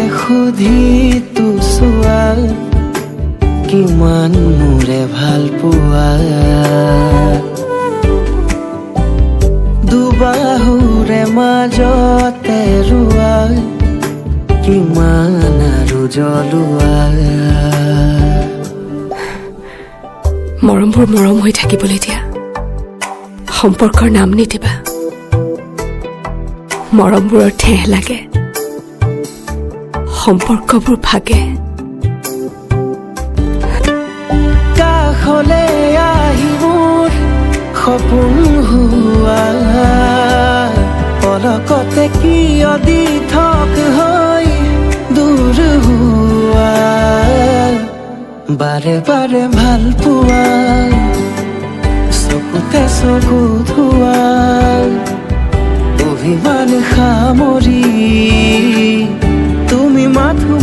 নিজকে সুধি তো চোৱা, কিমান মোৰে ভাল পোৱা। দুবাহুৰে মাজতে ৰোৱা, কিমান আৰু জ্বলোৱা। মৰমবোৰ মৰম হৈ থাকিবলৈ দিয়া, সম্পৰ্কৰ নাম নিদিবা। মৰমবোৰৰ ঠেহ লাগে, সম্পৰ্কবোৰ ভাগে। কাষলে আহি মোৰ সপোন হোৱা, পলকতে কিয় দি থক হৈ দূৰ হোৱা। বাৰে বাৰে ভাল পোৱা, চকুতে চকু ধোৱা, অভিমান সামৰি তুমি মাথো